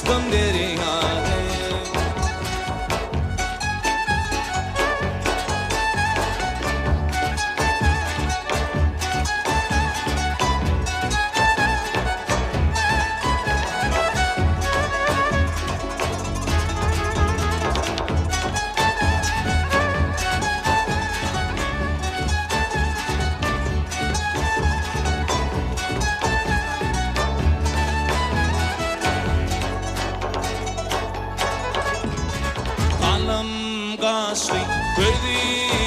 Daşdym derýa deý. Galam gaşly, gözi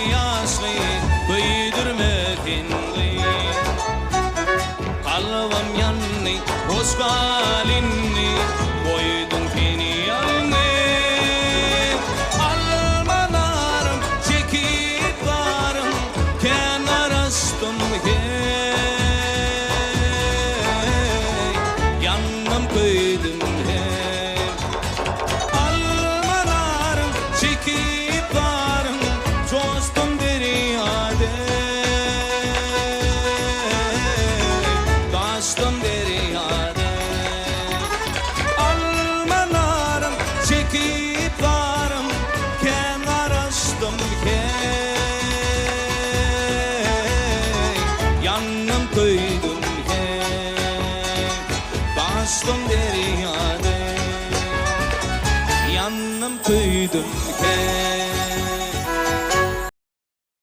ýaşly, köýdürme sen gyz. Kalbym ýandy, hoş gal indi, goýduň seni ýalňyz. Almalarym çekip barym, kän garaşdym heý. Ýandym köýdüm heý. Almalarym çekip barym, joşdum derýa deý. Daşdym derýa deý. Almalarym çekip zarym, Kän garaşdym heý. Ýandym köýdüm heý. Daşdym derýa deý. Ýandym köýdüm.